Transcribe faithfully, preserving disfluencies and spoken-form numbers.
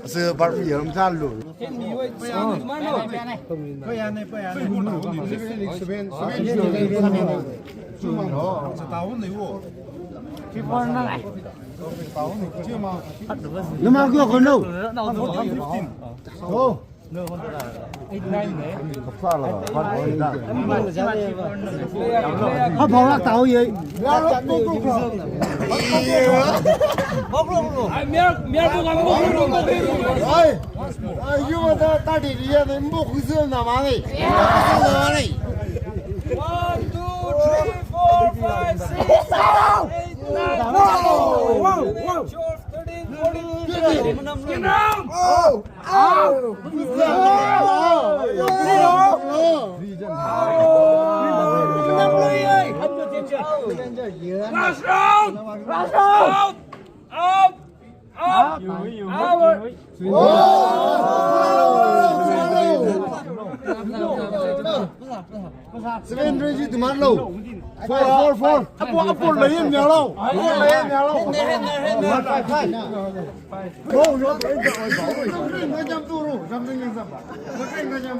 Ase bar mi yaram chalo. Nama kyo kono. Oh. Ha, bawak tau ye. Ai, ai, yu ma ta, ta di di ya, ne, mbo kuzo na ma ne. Mbo kuzo na ma ne. One, two, three, four, five, six, seven, eight, nine, ten, eleven, twelve, thirteen, fourteen, fifteen. Get out! Last round! Last round! Out! Out! Out! Seven range to Marlo. Four, four, four. Apo, apo, lain yalo. Apo, lain yalo. Five, five, five. Go, go, go, go, go. Something is up. Something is up.